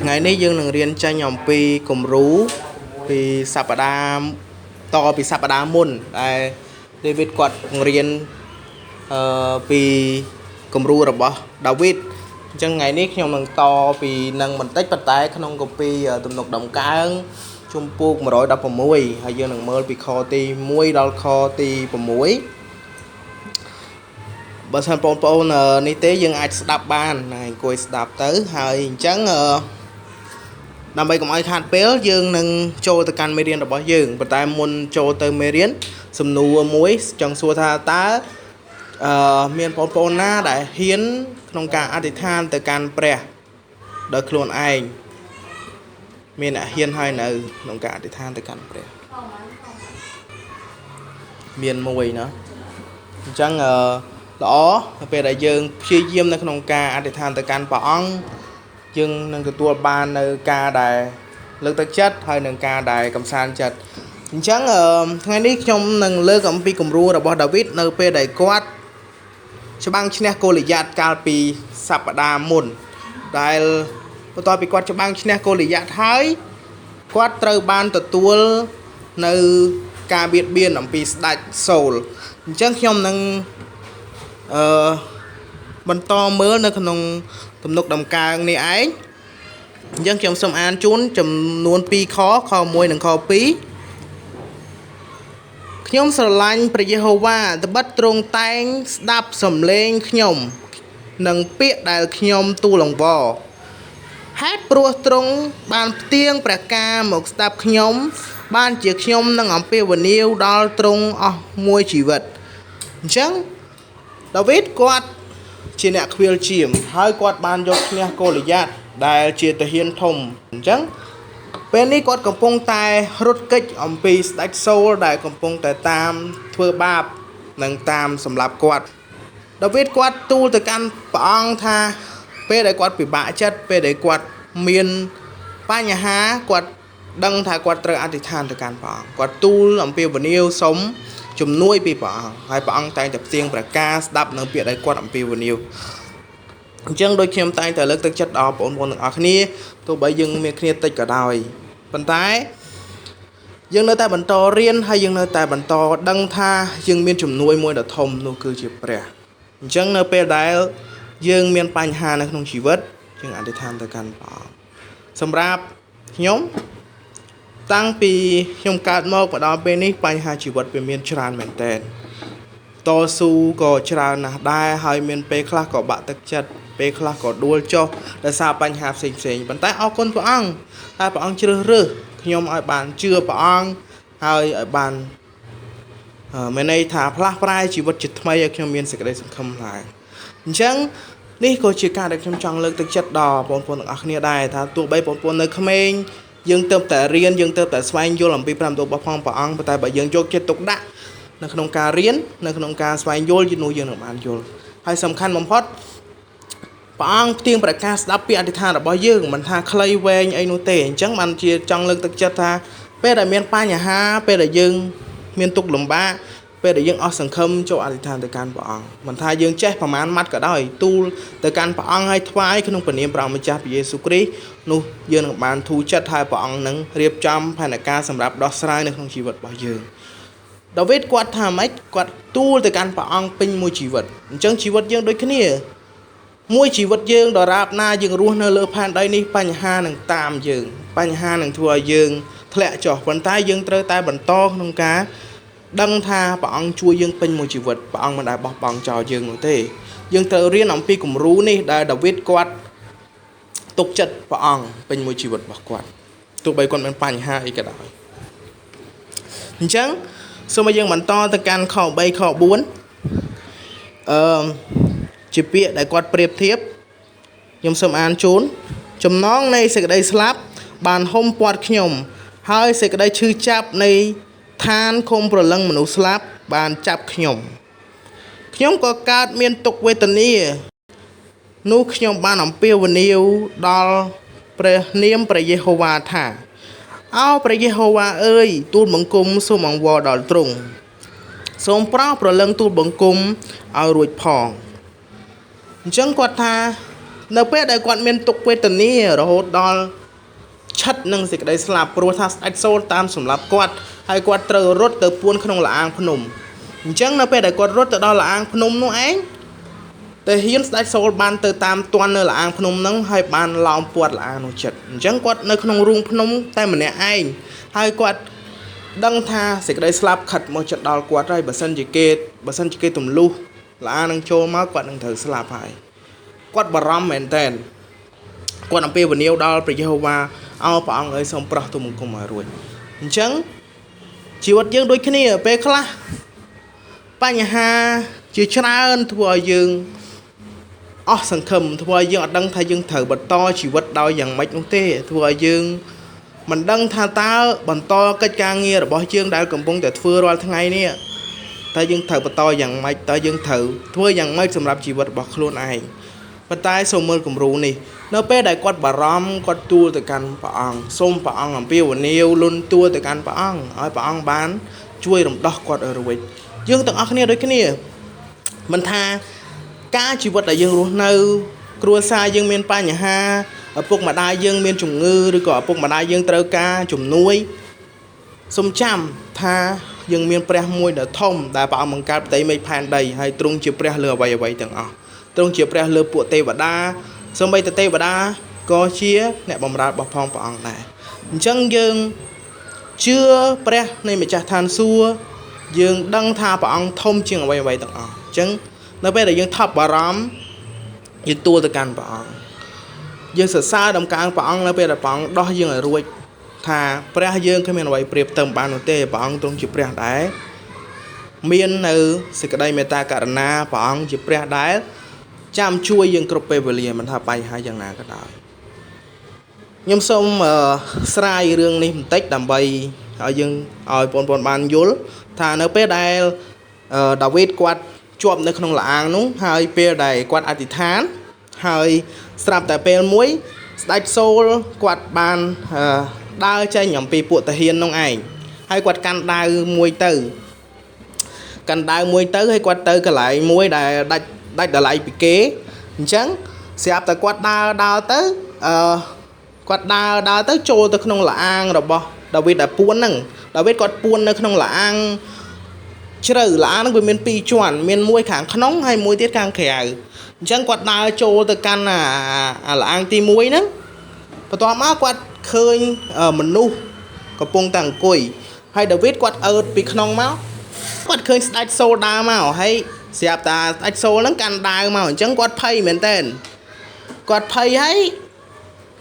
ថ្ងៃនេះយើងនឹងរៀនចេញអំពីគំរូពីសប្តាហ៍តពីសប្តាហ៍មុនដែល David គាត់បង្រៀនអឺពីគំរូរបស់ David អញ្ចឹងថ្ងៃនេះខ្ញុំនឹងតពីនឹងបន្តិចប៉ុន្តែក្នុងគម្ពីរទំនុកដំកើងជំពូក116ហើយយើងនឹងមើលពីខទី1ដល់ខទី6បើសិនបងប្អូននេះទេយើងអាចស្ដាប់បានហើយអង្គុយស្ដាប់ទៅហើយអញ្ចឹងដើម្បីកុំឲ្យខាតពេលយើងនឹងចូលទៅកាន់មេរៀនរបស់យើងប៉ុន្តែមុនចូលទៅមេរៀនសំណួរមួយចង់សួរថាតើអឺមានបងប្អូនណាដែលហ៊ានក្នុងការអធិដ្ឋានទៅកាន់ព្រះដោយខ្លួនឯងមានអ្នកហ៊ានហើយនៅក្នុងការអធិដ្ឋានទៅកាន់ព្រះមានមួយណាអញ្ចឹងអឺល្អនៅពេលដែលយើងព្យាយាមនៅក្នុងការអធិដ្ឋានទៅកាន់ព្រះអង្គយើងនឹងទទួលបាននៅការដែលលើកទឹកចិត្តហើយនឹងការដែលកំសាន្តចិត្តអញ្ចឹងថ្ងៃនេះខ្ញុំនឹងលើកអំពីគំរូរបស់ដាវីតនៅពេលដែលគាត់ច្បាំងឈ្នះកូលីយ៉ាតកាលពីសប្តាហ៍មុនដែលបន្ទាប់ពីគាត់ច្បាំងឈ្នះកូលីយ៉ាតហើយគាត់ត្រូវបានទទួលនៅការបៀតបៀនអំពីស្ដេចសូលអញ្ចឹងខ្ញុំនឹងអឺបន្តមើលនៅក្នុងទំនុកដំកើងនេះឯងអញ្ចឹងខ្ញុំសូមអានជូនចំនួន2ខខ1និងខ2ខ្ញុំស្រឡាញ់ព្រះយេហូវ៉ាត្បិតទ្រង់តែងស្ដាប់សំឡេងខ្ញុំនិងពាក្យដែលខ្ញុំទូលអង្វរហេតុព្រោះទ្រង់បានផ្ទៀងព្រះការមកស្ដាប់ខ្ញុំបានជាខ្ញុំនឹងអំពាវនាវដល់ទ្រង់អស់មួយជីវិតអញ្ចឹងដាវីតគាត់ជាអ្នកខ្វៀលចៀមហើយគាត់បានយកឈ្នះកូលីយ៉ាតដែលជាទាហានធំអញ្ចឹងពេលនេះគាត់កំពុងតែរត់គេចអំពីស្ដេចសូលដែលកំពុងតែតាមធ្វើបាបនិងតាមសម្លាប់គាត់ដាវីតគាត់ទូលទៅកាន់ព្រះអង្គថាពេលដែលគាត់ពិបាកចិត្តពេលដែលគាត់មានបញ្ហាគាត់ដឹងថាគាត់ត្រូវអធិដ្ឋានទៅកាន់ព្រះអង្គគាត់ទូលអំពាវនាវសុំជំនួយពីព្រះអង្គហើយព្រះអង្គតែងតែផ្ទៀងប្រការស្ដាប់នៅពាក្យដែលគាត់អំពាវនាវអញ្ចឹងដូចខ្ញុំតែងតែលើកទឹកចិត្តដល់បងប្អូនទាំងអស់គ្នាទោះបីយើងមានគ្នាតិចក៏ដោយប៉ុន្តែយើងនៅតែបន្តរៀនហើយយើងនៅតែបន្តដឹងថាយើងមានជំនួយមួយដ៏ធំនោះគឺជាព្រះអញ្ចឹងនៅពេលដែលយើងមានបញ្ហានៅក្នុងជីវិតយើងអធិដ្ឋានទៅកាន់ព្រះអង្គសម្រាប់ខ្ញុំតាំងពីខ្ញុំកើតមកមកដល់ពេលនេះបញ្ហាជីវិតវាមានច្រើនមែនទែនតស៊ូក៏ច្រើនណាស់ដែរហើយមានពេលខ្លះក៏បាក់ទឹកចិត្តពេលខ្លះក៏ដួលចុះដោយសារបញ្ហាផ្សេងផ្សេងប៉ុន្តែអរគុណព្រះអង្គតែព្រះអង្គជ្រើសរើសខ្ញុំឲ្យបានជឿព្រះអង្គហើយឲ្យបានមានន័យថាផ្លាស់ប្រែជីវិតជាថ្មីឲ្យខ្ញុំមានសេចក្តីសង្ឃឹមឡើងអញ្ចឹងនេះក៏ជាការដែលខ្ញុំចង់លើកទឹកចិត្តដល់បងប្អូនទាំងអស់គ្នាដែរថាទោះបីបងប្អូននៅក្មេងយើងទៅតែរៀនយើងទៅតែស្វែងយល់អំពីព្រះបន្ទូលរបស់ផងព្រះអង្គប៉ុន្តែបើយើងយកចិត្តទុកដាក់នៅក្នុងការរៀននៅក្នុងការស្វែងយល់នោះយើងនឹងបានយល់ហើយសំខាន់បំផុតព្រះអង្គផ្ទៀងប្រកាសស្ដាប់ពាក្យអធិដ្ឋានរបស់យើងមិនថាខ្លីវែងអីនោះទេអញ្ចឹងបានជាចង់លើកទឹកចិត្តថាពេលដែលមានបញ្ហាពេលដែលយើងមានទុក្ខលំបាកពេលដែលយើងអស់សង្ឃឹមចូលអធិដ្ឋានទៅកាន់ព្រះអង្គមិនថាយើងចេះប្រមាណម៉ាត់ក៏ដោយទូលទៅកាន់ព្រះអង្គហើយថ្វាយក្នុងព្រះនាមព្រះអង្គម្ចាស់ព្រះយេស៊ូវគ្រីស្ទនោះយើងនឹងបានធូរចិត្តហើយព្រះអង្គនឹងរៀបចំផែនការសម្រាប់ដោះស្រាយនៅក្នុងជីវិតរបស់យើងដាវីតគាត់ថាម៉េចគាត់ទូលទៅកាន់ព្រះអង្គពេញមួយជីវិតអញ្ចឹងជីវិតយើងដូចគ្នាមួយជីវិតយើងដរាបណាយើងរស់នៅលើផែនដីនេះបញ្ហានឹងតាមយើងបញ្ហានឹងធ្វើឲ្យយើងធ្លាក់ចុះប៉ុន្តែយើងត្រូវតែបន្តក្នុងការដឹងថាព្រះអង្គជួយយើងពេញមួយជីវិតព្រះអង្គមិនដែលបោះបង់ចោលយើងនោះទេយើងត្រូវរៀនអំពីគំរូនេះដែលដាវីតគាត់ទុកចិត្តព្រះអង្គពេញមួយជីវិតរបស់គាត់ទោះបីគាត់មានបញ្ហាអីក៏ដោយអញ្ចឹងសូមឲ្យយើងបន្តទៅកាន់ខ3ខ4អឺជាពាក្យដែលគាត់ប្រៀបធៀបខ្ញុំសូមអានជូនចំណងនៃសេចក្តីស្លាប់បានហុំព័ទ្ធខ្ញុំហើយសេចក្តីឈឺចាប់នៃឋានឃុំប្រលឹងមនុស្សស្លាប់បានចាប់ខ្ញុំខ្ញុំក៏កើតមានទុក្ខវេទនានោះខ្ញុំបានអំពាវនាវដល់ព្រះនាមព្រះយេហូវ៉ាថាអោព្រះយេហូវ៉ាអើយទូលបង្គំសូមអង្វរដល់ទ្រង់សូមប្រោសប្រលឹងទូលបង្គំឲ្យរួចផងអញ្ចឹងគាត់ថា នៅពេលដែលគាត់មានទុក្ខវេទនារហូតដល់ឆិតនឹងសេចក្តីស្លាប់ព្រោះថាស្ដេចសូលតាមសម្លាប់គាត់ហើយគាត់ត្រូវរត់ទៅពួនក្នុងល្អាងភ្នំអញ្ចឹងនៅពេលដែលគាត់រត់ទៅដល់ល្អាងភ្នំនោះឯងទាហានស្ដេចសូលបានទៅតាមទាន់នៅល្អាងភ្នំហ្នឹងហើយបានឡោមព័ទ្ធល្អាងនោះចិត្តអញ្ចឹងគាត់នៅក្នុងរូងភ្នំតែម្នាក់ឯងហើយគាត់ដឹងថាសេចក្តីស្លាប់ខិតមកចិត្តដល់គាត់ហើយបើសិនជាគេទម្លុះល្អាងនឹងចូលមកគាត់នឹងត្រូវស្លាប់ហើយគាត់បារម្ភមែនតើគាត់អំពាវនាវដល់ព្រះយេហូវ៉ាអោព្រះអង្គអើយសូមប្រោះទូលបង្គំឲ្យរួចអញ្ចឹងជីវិតយើងដូចគ្នាពេលខ្លះបញ្ហាជាច្រើនធ្វើឲ្យយើងអស់សង្ឃឹមធ្វើឲ្យយើងអត់ដឹងថាយើងត្រូវបន្តជីវិតដោយយ៉ាងម៉េចនោះទេធ្វើឲ្យយើងមិនដឹងថាតើបន្តកិច្ចការងាររបស់យើងដែលកំពុងតែធ្វើរាល់ថ្ងៃនេះតើយើងត្រូវបន្តយ៉ាងម៉េចតើយើងត្រូវធ្វើយ៉ាងម៉េចសម្រាប់ជីវិតរបស់ខ្លួនឯងប៉ុន្តែសូមមើលគំរូនេះនៅពេលដែលគាត់បារម្ភគាត់ទូលទៅកាន់ព្រះអង្គសូមព្រះអង្គអំពាវនាវលន់តួទៅកាន់ព្រះអង្គឲ្យព្រះអង្គបានជួយរំដោះគាត់ឲ្យរួចយើងទាំងអស់គ្នាដូចគ្នាមិនថាការជីវិតដែលយើងរស់នៅគ្រួសារយើងមានបញ្ហាឪពុកម្ដាយយើងមានជំងឺឬក៏ឪពុកម្ដាយយើងត្រូវការជំនួយសូមចាំថាយើងមានព្រះមួយដ៏ធំដែលព្រះអង្គបង្កើតផ្ទៃមេឃផែនដីហើយទ្រង់ជាព្រះលើអ្វីៗទាំងអស់ទ្រង់ជាព្រះលើពួកទេវតាសូម្បីតែទេវតាក៏ជាអ្នកបម្រើរបស់ផងព្រះអង្គដែរអញ្ចឹងយើងជឿព្រះនៃម្ចាស់ឋានសួគ៌យើងដឹងថាព្រះអង្គធំជាងអ្វីៗទាំងអស់អញ្ចឹងនៅពេលដែលយើងថប់បារម្ភយើងទូលទៅកាន់ព្រះអង្គយើងសរសើរដំកើងព្រះអង្គនៅពេលដែលព្រះអង្គដោះយើងឲ្យរួចថាព្រះយើងគ្មានអ្វីប្រៀបផ្ទឹមបាននោះទេព្រះអង្គទ្រង់ជាព្រះដែរមាននៅសេចក្តីមេត្តាករុណាព្រះអង្គជាព្រះដែលចាំជួយយើងគ្រប់ពេលវេលាមិនថាបញ្ហាយ៉ាងណាក៏ដោយខ្ញុំសូមស្រាយរឿងនេះបន្តិចដើម្បីឲ្យយើងឲ្យបងប្អូនបានយល់ថានៅពេលដែលដាវីតគាត់ជាប់នៅក្នុងល្អាងនោះហើយពេលដែលគាត់អធិដ្ឋានហើយស្រាប់តែពេលមួយស្ដេចសូលគាត់បានដើរចេញអំពីពួកទាហាននោះឯងហើយគាត់កាន់ដាវមួយទៅហើយគាត់ទៅកន្លែងមួយដែលដាច់ដលៃពីគេអញ្ចឹងស្រាប់តែគាត់ដើរទៅគាត់ដើរទៅចូលទៅក្នុងល្អាងរបស់ដាវីតដែលពួនហ្នឹងដាវីតគាត់ពួននៅក្នុងល្អាងជ្រៅល្អាងហ្នឹងវាមានពីរជាន់មានមួយខាងក្នុងហើយមួយទៀតខាងក្រៅអញ្ចឹងគាត់ដើរចូលទៅកាន់អាល្អាងទី1ហ្នឹងបន្ទាប់មកគាត់ឃើញមនុស្សកំពុងតែអង្គុយហើយដាវីតគាត់អើតពីក្នុងមកគាត់ឃើញស្ដេចសូលដើរមកហើយស្រាប់តែស្ដេចសូលហ្នឹងកាន់ដាវមកអញ្ចឹងគាត់ភ័យមែនតើគាត់ភ័យហើយ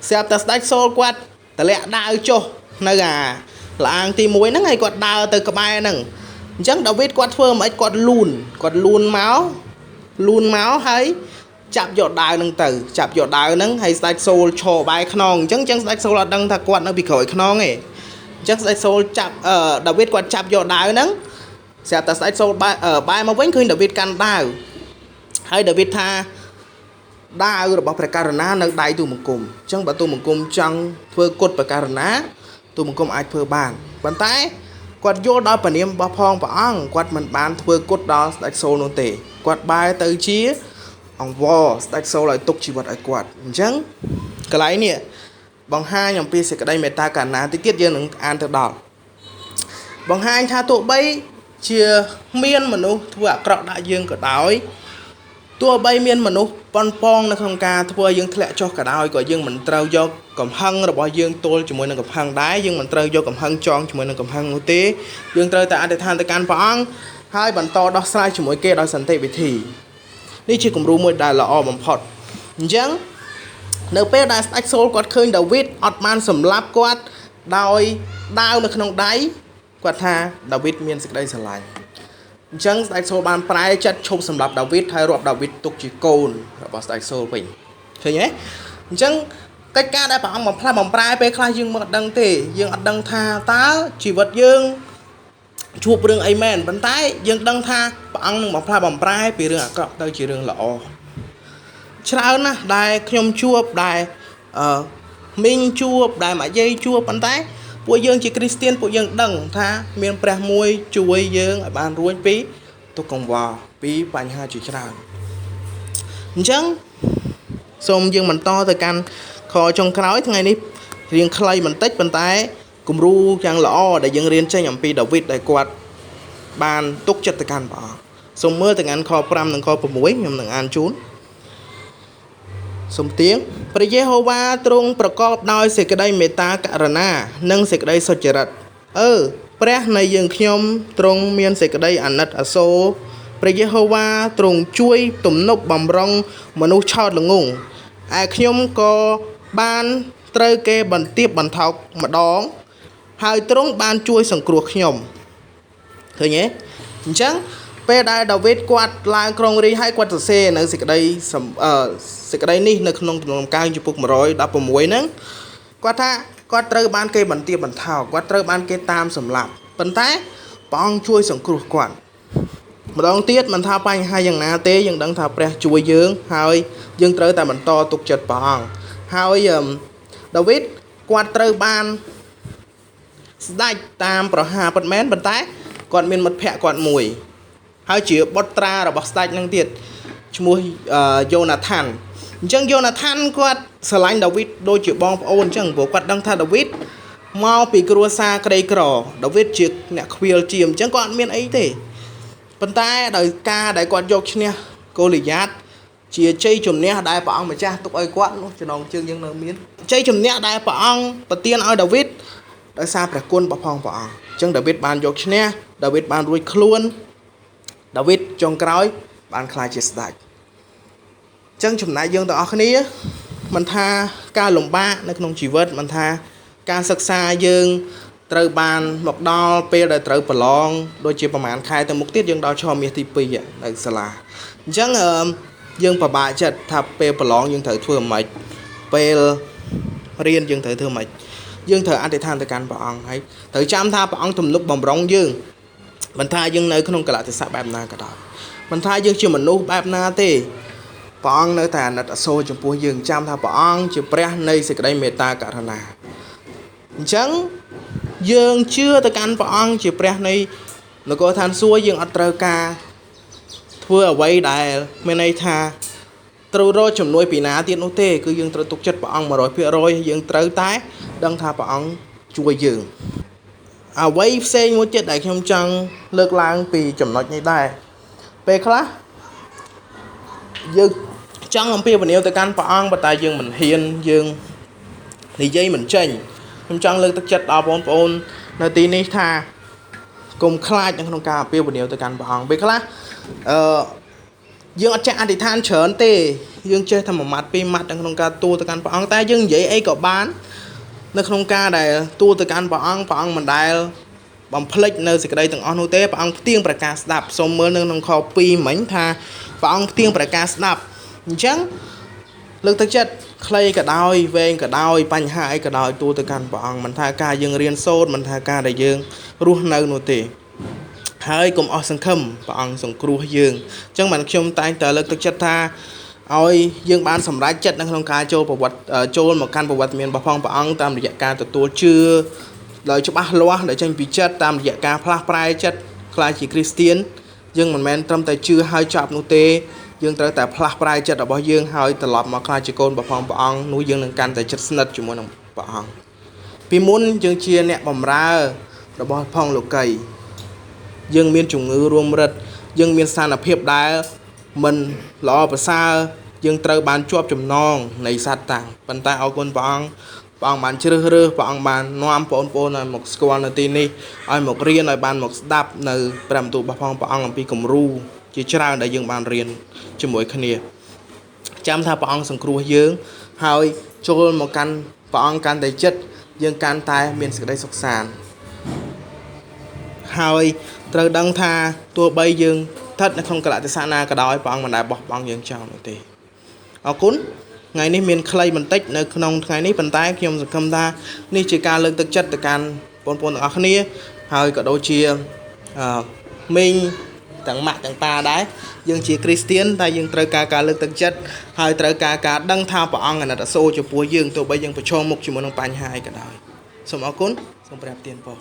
ស្រាប់តែស្ដេចសូលគាត់តម្លាក់ដាវចុះនៅអាល្អាងទី1ហ្នឹងហើយគាត់ដើរទៅក្បែរហ្នឹងអញ្ចឹងដាវីតគាត់ធ្វើមិនអីគាត់លូនមកហើយចាប់យកដាវហ្នឹងទៅចាប់យកដាវហ្នឹងហើយស្ដេចសូលឈរបែរខ្នងអញ្ចឹងស្ដេចសូលអត់ដឹងថាគាត់នៅពីក្រោយខ្នងទេអញ្ចឹងស្ដេចសូលចាប់ដាវីតគាត់ចាប់យកដាវហ្នឹងស្រាប់តែស្ដេចសូលបែរមកវិញឃើញដាវីតកាន់ដាវហើយដាវីតថាដាវរបស់ព្រះករុណានៅដៃទូលបង្គំអញ្ចឹងបើទូលបង្គំចង់ធ្វើគុតព្រះករុណាទូលបង្គំអាចធ្វើបានប៉ុន្តែគាត់យល់ដល់ព្រះនាមរបស់ផងព្រះអង្គគាត់មិនបានធ្វើគុតដល់ស្ដេចសូលនោះទេគាត់បែរទៅជាអង្វរស្ដេចសូលឲ្យទុកជីវិតឲ្យគាត់អញ្ចឹងកន្លែងនេះបង្ហាញអំពីសេចក្តីមេត្តាករុណាតិចទៀតយើងនឹងអានទៅដល់បង្ហាញថាទោះបីជាមានមនុស្សធ្វើអាក្រក់ដាក់យើងក៏ដោយទោះបីមានមនុស្សប៉ុនប៉ងនៅក្នុងការធ្វើឲ្យយើងធ្លាក់ចុះក៏ដោយក៏យើងមិនត្រូវយកកំហឹងរបស់យើងទល់ជាមួយនឹងកំហឹងដែរយើងមិនត្រូវយកកំហឹងចងជាមួយនឹងកំហឹងនោះទេយើងត្រូវតែអធិដ្ឋានទៅកាន់ព្រះអង្គហើយបន្តដោះស្រាយជាមួយគេដោយសន្តិវិធីនេះជាគំរូមួយដែលល្អបំផុតអញ្ចឹងនៅពេលដែលស្ដេចសូលគាត់ឃើញដាវីតអត់បានសម្លាប់គាត់ដោយដាវនៅក្នុងដៃគាត់ថាដាវីតមានសេចក្តីស្រឡាញ់អញ្ចឹងស្ដេចសូលបានប្រែចិត្តឈប់សម្លាប់ដាវីតហើយរាប់ដាវីតទុកជាកូនរបស់ស្ដេចសូលវិញឃើញទេអញ្ចឹងកិច្ចការដែលព្រះអង្គបំផ្លាស់បំប្រែពេលខ្លះយើងមិនដឹងទេយើងអត់ដឹងថាតើជីវិតយើងជួបរឿងអីមែនប៉ុន្តែយើងដឹងថាព្រះអង្គនឹងបំផ្លាស់បំប្រែពីរឿងអាក្រក់ទៅជារឿងល្អច្រើនណាស់ដែលខ្ញុំជួបដែលមីងជួបដែលម៉ាយាយជួបប៉ុន្តែពួកយើងជាគ្រីស្ទៀនពួកយើងដឹងថាមានព្រះមួយជួយយើងឲ្យបានរួចពីទុក្ខកង្វល់ពីបញ្ហាជាច្រើនអញ្ចឹង សូមយើងបន្តទៅកាន់ខចុងក្រោយថ្ងៃនេះរៀងខ្លីបន្តិចប៉ុន្តែគំរូយ៉ាងល្អដែលយើងរៀនចេញអំពីដាវីតដែលគាត់បានទុកចិត្តទៅកាន់ព្រះអង្គសូមមើលទៅកាន់ខ5និងខ6ខ្ញុំនឹងអានជូនសូមទៀងព្រះយេហូវ៉ាទ្រង់ប្រកបដោយសេចក្តីមេត្តាករុណានិងសេចក្តីសុចរិតព្រះនៃយើងខ្ញុំទ្រង់មានសេចក្តីអាណិតអាសូរព្រះយេហូវ៉ាទ្រង់ជួយទំនប់បំរុងមនុស្សឆោតល្ងង់ឯខ្ញុំក៏បានត្រូវគេបន្ទាបបន្ថោកម្ដងហើយទ្រង់បានជួយសង្គ្រោះខ្ញុំឃើញទេអញ្ចឹងពេលដែលដាវីតគាត់ឡើងក្រុងរាជហើយគាត់សរសេរនៅសេចក្តីនេះនៅក្នុងទំនុកកើងចំពុក116ហ្នឹងគាត់ថាគាត់ត្រូវបានគេបន្ទាបបន្ថោកគាត់ត្រូវបានគេតាមសម្លាប់ប៉ុន្តែព្រះអង្គជួយសង្គ្រោះគាត់ម្ដងទៀតមិនថាបញ្ហាយ៉ាងណាទេយើងដឹងថាព្រះជួយយើងហើយយើងត្រូវតែបន្តទុកចិត្តព្រះអង្គហើយដាវីតគាត់ត្រូវបានស្ដេចតាមប្រហារពិតមែនប៉ុន្តែគាត់មានមិត្តភក្តិគាត់មួយហើយជាបុត្រារបស់ស្ដេចនឹងទៀតឈ្មោះយ៉ូណាថានអញ្ចឹងយ៉ូណាថានគាត់ស្រឡាញ់ដាវីតដូចជាបងប្អូនអញ្ចឹងព្រោះគាត់ដឹងថាដាវីតមកពីគ្រួសារក្រីក្រដាវីតជាអ្នកខ្វៀលជាមអញ្ចឹងគាត់អត់មានអីទេប៉ុន្តែដោយការដែលគាត់យកឈ្នះកូលីយ៉ាតជាជ័យជំនះដែលព្រះអង្គម្ចាស់ទុកឲ្យគាត់នោះចំណងជើងយើងនៅមានជ័យជំនះដែលព្រះអង្គប្រទានឲ្យដាវីតដោយសារព្រះគុណរបស់ផងព្រះអង្គអញ្ចឹងដាវីតបានយកឈ្នះដាវីតបានរួចខ្លួនដាវីតចុងក្រោយបានក្លាយជាស្ដេចអញ្ចឹងចំណែកយើងទាំងអស់គ្នាមិនថាការលំបាកនៅក្នុងជីវិតមិនថាការសិក្សាយើងត្រូវបានមកដល់ពេលដែលត្រូវប្រឡងដូចជាប្រហែលខែទៅមុខទៀតយើងដល់ឆមាសទី2នៅសាលាអញ្ចឹងយើងពិបាកចិត្តថាពេលប្រឡងយើងត្រូវធ្វើម៉េចពេលរៀនយើងត្រូវធ្វើម៉េចយើងត្រូវអធិដ្ឋានទៅកាន់ព្រះអង្គហើយត្រូវចាំថាព្រះអង្គទំនុកបំរុងយើងមិនថាយើងនៅក្នុងកលៈទេសៈបែបណាក៏ដោយមិនថាយើងជាមនុស្សបែបណាទេព្រះអង្គនៅតែអាណិតអាសូរចំពោះយើងចាំថាព្រះអង្គជាព្រះនៃសេចក្តីមេត្តាករុណាអញ្ចឹងយើងជឿទៅកាន់ព្រះអង្គជាព្រះនៃនគរឋានសួគ៌យើងអត់ត្រូវការធ្វើអ្វីដែលមានន័យថាត្រូវរកជំនួយពីណាទៀតនោះទេគឺយើងត្រូវទុកចិត្តព្រះអង្គ100%យើងត្រូវតែដឹងថាព្រះអង្គជួយយើងអ្វីផ្សេងមួយទៀតដែលខ្ញុំចង់លើកឡើងពីចំណុចនេះដែរពេលខ្លះយើងចង់អំពាវនាវទៅកាន់ព្រះអង្គប៉ុន្តែយើងមិនហ៊ានយើងនិយាយមិនចេញខ្ញុំចង់លើកទឹកចិត្តដល់បងប្អូននៅទីនេះថាកុំខ្លាចនៅក្នុងការអំពាវនាវទៅកាន់ព្រះអង្គពេលខ្លះយើងអត់ចេះអធិដ្ឋានច្រើនទេយើងចេះតែមួយម៉ាត់ពីរម៉ាត់នៅក្នុងការទូលទៅកាន់ព្រះអង្គតែយើងនិយាយអីក៏បាននៅក្នុងការដែលទូលទៅកាន់ព្រះអង្គព្រះអង្គមិនដែលបំភ្លេចនៅសេចក្តីទាំងអស់នោះទេព្រះអង្គផ្ទៀងប្រការស្ដាប់សូមមើលនៅក្នុងខ2មិញថាព្រះអង្គផ្ទៀងប្រការស្ដាប់អញ្ចឹងលើកទឹកចិត្តខ្លីក៏ដោយវែងក៏ដោយបញ្ហាអីក៏ដោយទូលទៅកាន់ព្រះអង្គមិនថាការយើងរៀនសូត្រមិនថាការដែលយើងរស់នៅនោះទេហើយកុំអស់សង្ឃឹមព្រះអង្គសង្គ្រោះយើងអញ្ចឹងបានខ្ញុំតែងតែលើកទឹកចិត្តថាឲ្យយើងបានសម្រេចចិត្តនៅក្នុងការចូលប្រវត្តិចូលមកកាន់ប្រវត្តិមានរបស់ផងព្រះអង្គតាមរយៈការទទួលជឿដោយច្បាស់លាស់ដែលចេញពីចិត្តតាមរយៈការផ្លាស់ប្រែចិត្តក្លាយជាគ្រីស្ទៀនយើងមិនមែនត្រឹមតែជឿហើយចប់នោះទេយើងត្រូវតែផ្លាស់ប្រែចិត្តរបស់យើងហើយត្រឡប់មកក្លាយជាកូនរបស់ផងព្រះអង្គនោះយើងនឹងកាន់តែជិតស្និទ្ធជាមួយនឹងព្រះអង្គពីមុនយើងជាអ្នកបម្រើរបស់ផងលោកីយើងមានជំងឺរួមរិទ្ធយើងមានស្ថានភាពដែលមិនល្អប្រសើរយើងត្រូវបានជាប់ចំណងនៃសត្វតាំងប៉ុន្តែអរគុណព្រះអង្គព្រះអង្គបានជ្រើសរើសព្រះអង្គបាននាំបងប្អូនឲ្យមកស្គាល់នៅទីនេះឲ្យមករៀនឲ្យបានមកស្ដាប់នៅព្រះបន្ទូលរបស់ផងព្រះអង្គអំពីគំរូជាច្រើនដែលយើងបានរៀនជាមួយគ្នាចាំថាព្រះអង្គសង្គ្រោះយើងហើយចូលមកកាន់ព្រះអង្គកាន់តែចិត្តយើងកាន់តែមានសេចក្តីសុខសាន្តហើយត្រូវដឹងថាទោះបីយើងស្ថិតនៅក្នុងកលៈទេសៈណាក៏ដោយព្រះអង្គមិនដែលបោះបង់យើងចោលនោះទេអរគុណថ្ងៃនេះមានខ្លីបន្តិចនៅក្នុងថ្ងៃនេះប៉ុន្តែខ្ញុំសង្ឃឹមថានេះជាការលើកទឹកចិត្តទៅកាន់បងប្អូនទាំងអស់គ្នាហើយក៏ដូចជាមីងទាំងម៉ាក់ទាំងប៉ាដែរយើងជាគ្រីស្ទៀនតែយើងត្រូវការការលើកទឹកចិត្តហើយត្រូវការការដឹងថាព្រះអង្គអាណិតអាសូរចំពោះយើងទោះបីយើងប្រឈមមុខជាមួយនឹងបញ្ហាអីក៏ដោយសូមអរគុណសូមព្រះប្រទានពរ